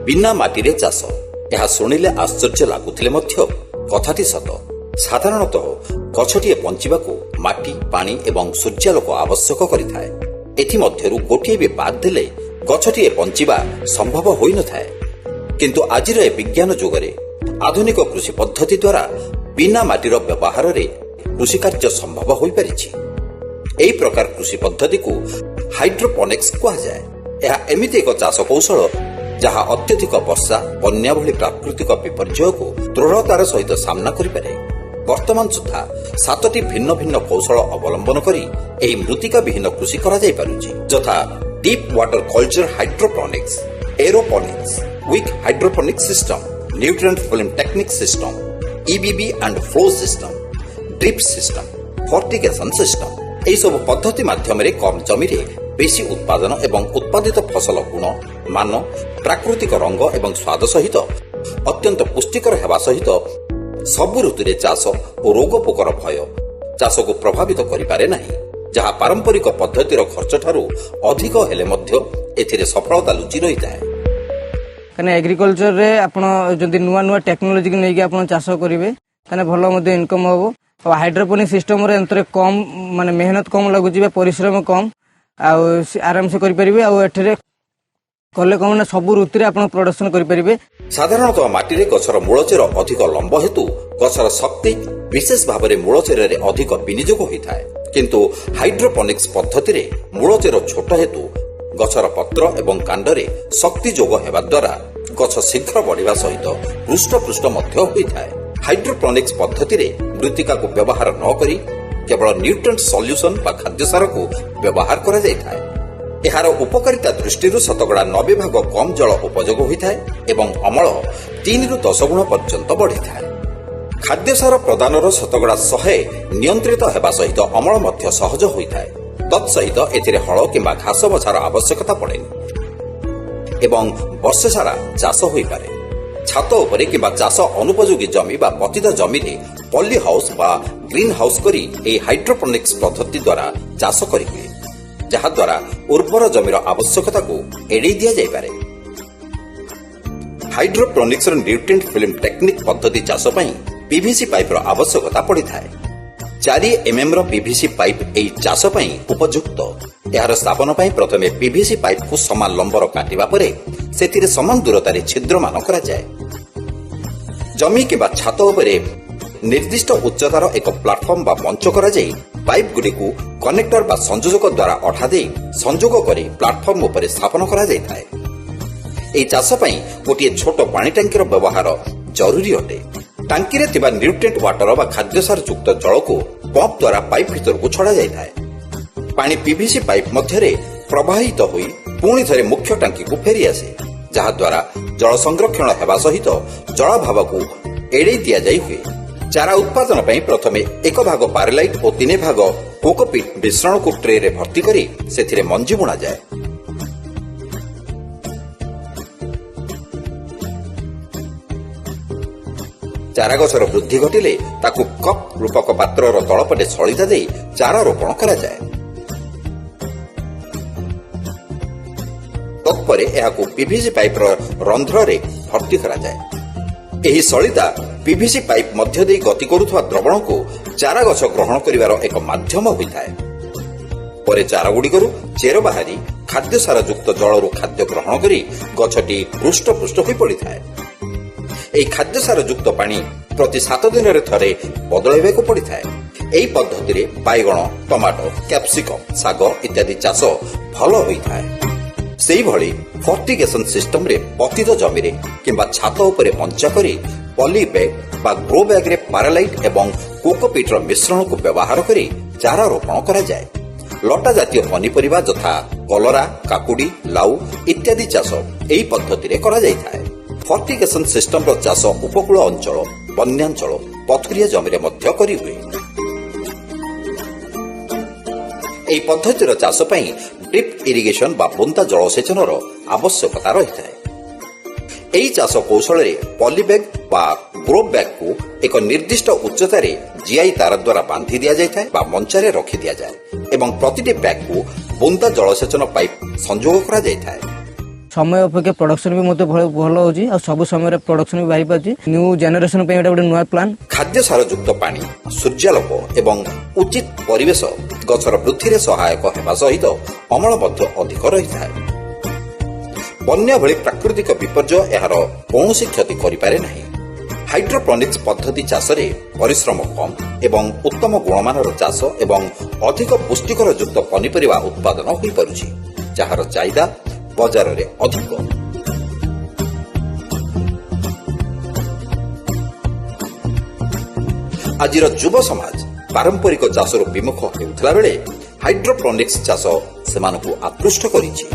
ବିନା ମାଟିରେ ଚାଷ। ଏହା ଶୁଣିଲେ ଆଶ୍ଚର୍ଯ୍ୟ ଲାଗୁଥିଲେ ମଧ୍ୟ କଥାଟି ସତ। ସାଧାରଣତଃ ଗଛଟିଏ ବଞ୍ଚିବାକୁ ମାଟି, ପାଣି ଏବଂ ସୂର୍ଯ୍ୟାଲୋକ ଆବଶ୍ୟକ କରିଥାଏ। ଏଥିମଧ୍ୟରୁ ଗୋଟିଏ ବି ବାଦ୍ ଦେଲେ ଗଛଟିଏ ବଞ୍ଚିବା ସମ୍ଭବ ହୋଇନଥାଏ। କିନ୍ତୁ ଆଜିର ଏ ବିଜ୍ଞାନ ଯୁଗରେ ଆଧୁନିକ କୃଷି ପଦ୍ଧତି ଦ୍ୱାରା ବିନା ମାଟିର ବ୍ୟବହାରରେ କୃଷିକାର୍ଯ୍ୟ ସମ୍ଭବ ହୋଇପାରିଛି। ଏହି ପ୍ରକାର କୃଷି ପଦ୍ଧତିକୁ ହାଇଡ୍ରୋପୋନିକ୍ସ କୁହାଯାଏ। ଏହା ଏମିତି ଏକ ଚାଷ କୌଶଳ, ଯାହା ଅତ୍ୟଧିକ ବର୍ଷା, ବନ୍ୟା ଭଳି ପ୍ରାକୃତିକ ବିପର୍ଯ୍ୟୟକୁ ଦୃଢ଼ତାର ସହିତ ସାମ୍ନା କରିପାରେ। ବର୍ତ୍ତମାନ ସୁଦ୍ଧା ସାତଟି ଭିନ୍ନ ଭିନ୍ନ କୌଶଳ ଅବଲମ୍ବନ କରି ଏହି ମୃତ୍ତିକା ବିହୀନ କୃଷି କରାଯାଇପାରୁଛି, ଯଥା deep water culture hydroponics, aeroponics, wick hydroponics system, nutrient film technique system, ebb and flow system, drip system, fertigation system. ଏହିସବୁ ପଦ୍ଧତି ମାଧ୍ୟମରେ କମ୍ ଜମିରେ ବେଶୀ ଉତ୍ପାଦନ ଏବଂ ଉତ୍ପାଦିତ ଫସଲ ଗୁଣ, ମାନ, ପ୍ରାକୃତିକ ରଙ୍ଗ ଏବଂ ସ୍ୱାଦ ସହିତ ଅତ୍ୟନ୍ତ ପୁଷ୍ଟିକର ହେବା ସହିତ ସବୁ ଋତୁରେ ଚାଷ ଓ ରୋଗ ପୋକର ଭୟ ଚାଷକୁ ପ୍ରଭାବିତ କରିପାରେ ନାହିଁ, ଯାହା ପାରମ୍ପରିକ ପଦ୍ଧତିର ଖର୍ଚ୍ଚଠାରୁ ଅଧିକ ହେଲେ ମଧ୍ୟ ଏଥିରେ ସଫଳତା ଲୁଚି ରହିଥାଏ। କାହିଁକିନା ଏଗ୍ରିକଲଚରରେ ଆପଣ ଯଦି ନୂଆ ନୂଆ ଟେକ୍ନୋଲୋଜିକୁ ନେଇକି ଆପଣ ଚାଷ କରିବେ, ତାହେଲେ ଭଲ ମଧ୍ୟ ଇନକମ୍ ହବ। ଆଉ ହାଇଡ୍ରୋପୋନିକ୍ ସିଷ୍ଟମରେ ଏଥିରେ କମ୍, ମାନେ ମେହନତ କମ୍ ଲାଗୁଛି ବା ପରିଶ୍ରମ କମ୍, ଆଉ ସେ ଆରାମସେ କରିପାରିବେ। ଆଉ ଏଥିରେ କଲେ କଣ ନା ସବୁ ଋତୁରେ ଆପଣ ପ୍ରଡକ୍ସନ କରିପାରିବେ। ସାଧାରଣତଃ ମାଟିରେ ଗଛର ମୂଳ ଚେର ଅଧିକ ଲମ୍ବ ହେତୁ ଗଛର ଶକ୍ତି ବିଶେଷ ଭାବରେ ମୂଳ ଚେରରେ ଅଧିକ ବିନିଯୋଗ ହୋଇଥାଏ। କିନ୍ତୁ ହାଇଡ୍ରୋପୋନିକ୍ସ ପଦ୍ଧତିରେ ମୂଳ ଚେର ଛୋଟ ହେତୁ ଗଛର ପତ୍ର ଏବଂ କାଣ୍ଡରେ ଶକ୍ତି ଯୋଗ ହେବା ଦ୍ୱାରା ଗଛ ଶୀଘ୍ର ବଢ଼ିବା ସହିତ ହୃଷ୍ଟପୃଷ୍ଟ ମଧ୍ୟ ହୋଇଥାଏ। ହାଇଡ୍ରୋପୋନିକ୍ସ ପଦ୍ଧତିରେ ମୃତ୍ତିକାକୁ ବ୍ୟବହାର ନ କରି କେବଳ ନ୍ୟୁଟ୍ରିଏଣ୍ଟ ସଲ୍ୟୁସନ ବା ଖାଦ୍ୟସାରକୁ ବ୍ୟବହାର କରାଯାଇଥାଏ। ଏହାର ଉପକାରିତା ଦୃଷ୍ଟିରୁ ଶତକଡ଼ା 90 ଭାଗ କମ୍ ଜଳ ଉପଯୋଗ ହୋଇଥାଏ ଏବଂ ଅମଳ 3ରୁ 10 ଗୁଣ ପର୍ଯ୍ୟନ୍ତ ବଢ଼ିଥାଏ। ଖାଦ୍ୟସାର ପ୍ରଦାନର ଶତକଡ଼ା 100 ନିୟନ୍ତ୍ରିତ ହେବା ସହିତ ଅମଳ ମଧ୍ୟ ସହଜ ହୋଇଥାଏ। ତତ୍ସହିତ ଏଥିରେ ହଳ କିମ୍ବା ଘାସ ବଛାର ଆବଶ୍ୟକତା ପଡ଼େନି ଏବଂ ବର୍ଷ ସାରା ଚାଷ ହୋଇପାରେ। ଛାତ ଉପରେ କିମ୍ବା ଚାଷ ଅନୁପଯୋଗୀ ଜମି ବା ପତିତ ଜମିରେ ପଲି ହାଉସ୍ ବା ଗ୍ରୀନ୍ ହାଉସ୍ କରି ଏହି ହାଇଡ୍ରୋପୋନିକ୍ସ ପଦ୍ଧତି ଦ୍ୱାରା ଚାଷ କରିହୁଏ, ଯାହାଦ୍ୱାରା ଉର୍ବର ଜମିର ଆବଶ୍ୟକତାକୁ ଏଡ଼େଇ ଦିଆଯାଇପାରେ। ହାଇଡ୍ରୋପୋନିକ୍ସର ନ୍ୟୁଟ୍ରିଏଣ୍ଟ ଫିଲ୍ମ ଟେକ୍ନିକ୍ ପଦ୍ଧତି ଚାଷ ପାଇଁ ପିଭିସି ପାଇପ୍ର ଆବଶ୍ୟକତା ପଡ଼ିଥାଏ। 4 ଏମ୍ଏମ୍ ର ପିଭିସି ପାଇପ୍ ଏହି ଚାଷ ପାଇଁ ଉପଯୁକ୍ତ। ଏହାର ସ୍ଥାପନ ପାଇଁ ପ୍ରଥମେ ପିଭିସି ପାଇପ୍କୁ ସମାନ ଲମ୍ବର କାଟିବା ପରେ ସେଥିରେ ସମାନ ଦୂରତାରେ ଛିଦ୍ରମାନ କରାଯାଏ। ଜମି କିମ୍ବା ଛାତ ଉପରେ ନିର୍ଦ୍ଦିଷ୍ଟ ଉଚ୍ଚତାର ଏକ ପ୍ଲାଟଫର୍ମ ବା ମଞ୍ଚ କରାଯାଇ ପାଇପ୍ଗୁଡ଼ିକୁ କନେକ୍ଟର ବା ସଂଯୋଜକ ଦ୍ୱାରା ଅଠା ଦେଇ ସଂଯୋଗ କରି ପ୍ଲାଟଫର୍ମ ଉପରେ ସ୍ଥାପନ କରାଯାଇଥାଏ। ଏହି ଚାଷ ପାଇଁ ଗୋଟିଏ ଛୋଟ ପାଣି ଟାଙ୍କିର ବ୍ୟବହାର ଜରୁରୀ ଅଟେ। ଟାଙ୍କିରେ ଥିବା ନ୍ୟୁଟ୍ରିଏଣ୍ଟ ୱାଟର ବା ଖାଦ୍ୟସାର ଯୁକ୍ତ ଜଳକୁ ପମ୍ପ ଦ୍ୱାରା ପାଇପ୍ ଭିତରକୁ ଛଡ଼ାଯାଇଥାଏ। ପାଣି ପିଭିସି ପାଇପ୍ ମଧ୍ୟରେ ପ୍ରବାହିତ ହୋଇ ପୁଣି ଥରେ ମୁଖ୍ୟ ଟାଙ୍କିକୁ ଫେରିଆସେ, ଯାହାଦ୍ୱାରା ଜଳ ସଂରକ୍ଷଣ ହେବା ସହିତ ଜଳାଭାବକୁ ଏଡ଼େଇ ଦିଆଯାଇ ହୁଏ। ଚାରା ଉତ୍ପାଦନ ପାଇଁ ପ୍ରଥମେ ଏକ ଭାଗ ପାରଲାଇଟ୍ ଓ ତିନି ଭାଗ କୋକୋପିଟ୍ ମିଶ୍ରଣକୁ ଟ୍ରେରେ ଭର୍ତ୍ତି କରି ସେଥିରେ ମଞ୍ଜି ବୁଣାଯାଏ। ଚାରା ଗଛର ବୃଦ୍ଧି ଘଟିଲେ ତାକୁ କପ୍ ରୂପକ ପାତ୍ରର ତଳପଟେ ସଳିତା ଦେଇ ଚାରା ରୋପଣ କରାଯାଏ। ତତ୍ପରେ ଏହାକୁ ପିଭିସି ପାଇପ୍ର ରନ୍ଧ୍ରରେ ଭର୍ତ୍ତି କରାଯାଏ। ଏହି ସଳିତା ପିଭିସି ପାଇପ୍ ମଧ୍ୟ ଦେଇ ଗତି କରୁଥିବା ଦ୍ରବଣକୁ ଚାରା ଗଛ ଗ୍ରହଣ କରିବାର ଏକ ମାଧ୍ୟମ ହୋଇଥାଏ। ପରେ ଚାରାଗୁଡ଼ିକରୁ ଚେର ବାହାରି ଖାଦ୍ୟସାର ଯୁକ୍ତ ଜଳରୁ ଖାଦ୍ୟ ଗ୍ରହଣ କରି ଗଛଟି ହୃଷ୍ଟପୃଷ୍ଟ ହୋଇପଡ଼ିଥାଏ। ଏହି ଖାଦ୍ୟସାର ଯୁକ୍ତ ପାଣି ପ୍ରତି 7 ଦିନରେ ଥରେ ବଦଳାଇବାକୁ ପଡ଼ିଥାଏ। ଏହି ପଦ୍ଧତିରେ ବାଇଗଣ, ଟମାଟୋ, କ୍ୟାପ୍ସିକମ୍, ଶାଗ ଇତ୍ୟାଦି ଚାଷ ଭଲ ହୋଇଥାଏ। ସେହିଭଳି ଫର୍ଟିଗେସନ ସିଷ୍ଟମରେ ପତିତ ଜମିରେ କିମ୍ବା ଛାତ ଉପରେ ମଞ୍ଚା କରି ପଲି ବ୍ୟାଗ୍ ବା ଗ୍ରୋ ବ୍ୟାଗ୍ରେ ପାରାଲାଇଟ୍ ଏବଂ କୋକୋପିଟ୍ର ମିଶ୍ରଣକୁ ବ୍ୟବହାର କରି ଚାରା ରୋପଣ କରାଯାଏ। ଲଟା ଜାତୀୟ ପନିପରିବା ଯଥା କଲରା, କାକୁଡି, ଲାଉ ଇତ୍ୟାଦି ଚାଷ ଏହି ପଦ୍ଧତିରେ କରାଯାଇଥାଏ। ଫର୍ଟିଗେସନ ସିଷ୍ଟମର ଚାଷ ଉପକୂଳ ଅଞ୍ଚଳ, ବନ୍ୟାଞ୍ଚଳ, ପଥୁରିଆ ଜମିରେ ମଧ୍ୟ କରିହୁଏ। ଏହି ପଦ୍ଧତିର ଚାଷ ପାଇଁ ଡ୍ରିପ୍ ଇରିଗେସନ ବା ବୁନ୍ଦା ଜଳସେଚନର ଆବଶ୍ୟକତା ରହିଥାଏ। ଏହି ଚାଷ କୌଶଳରେ ପଲିବ୍ୟାଗ୍ ବା ଗ୍ରୋ ବ୍ୟାଗ୍କୁ ଏକ ନିର୍ଦ୍ଦିଷ୍ଟ ଉଚ୍ଚତାରେ ଜିଆଇ ତାର ଦ୍ୱାରା ବାନ୍ଧି ଦିଆଯାଇଥାଏ ବା ମଞ୍ଚାରେ ରଖି ଦିଆଯାଏ ଏବଂ ପ୍ରତିଟି ବ୍ୟାଗ୍କୁ ବୁନ୍ଦା ଜଳସେଚନ ପାଇପ୍ ସଂଯୋଗ କରାଯାଇଥାଏ। ସମୟ ଅପେକ୍ଷା ପ୍ରଡକ୍ସନ ବି ମଧ୍ୟ ଭଲ ଭଲ ହେଉଛି, ଆଉ ସବୁ ସମୟରେ ପ୍ରଡକ୍ସନ ବି ବାହାରି ପାରୁଛି। ନ୍ୟୁ ଜେନେରେସନ ପାଇଁ ଏଇଟା ଗୋଟେ ନୂଆ ପ୍ଲାନ୍। ଖାଦ୍ୟ ସାରଯୁକ୍ତ ପାଣି, ସୂର୍ଯ୍ୟାଲୋକ ଏବଂ ଉଚିତ ପରିବେଶ ଗଛର ବୃଦ୍ଧିରେ ସହାୟକ ହେବା ସହିତ ଅମଳ ମଧ୍ୟ ଅଧିକ ରହିଥାଏ। ବନ୍ୟା ଭଳି ପ୍ରାକୃତିକ ବିପର୍ଯ୍ୟୟ ଏହାର କୌଣସି କ୍ଷତି କରିପାରେ ନାହିଁ। ହାଇଡ୍ରୋପନିକ୍ସ ପଦ୍ଧତି ଚାଷରେ ପରିଶ୍ରମ କମ୍ ଏବଂ ଉତ୍ତମ ଗୁଣମାନର ଚାଷ ଏବଂ ଅଧିକ ପୁଷ୍ଟିକର ଯୁକ୍ତ ପନିପରିବା ଉତ୍ପାଦନ ହୋଇପାରୁଛି, ଯାହାର ଚାହିଦା ବଜାରରେ ଅଧିକ। ଆଜିର ଯୁବ ସମାଜ ପାରମ୍ପରିକ ଚାଷରୁ ବିମୁଖ ହେଉଥିଲା ବେଳେ ହାଇଡ୍ରୋପନିକ୍ସ ଚାଷ ସେମାନଙ୍କୁ ଆକୃଷ୍ଟ କରିଛି।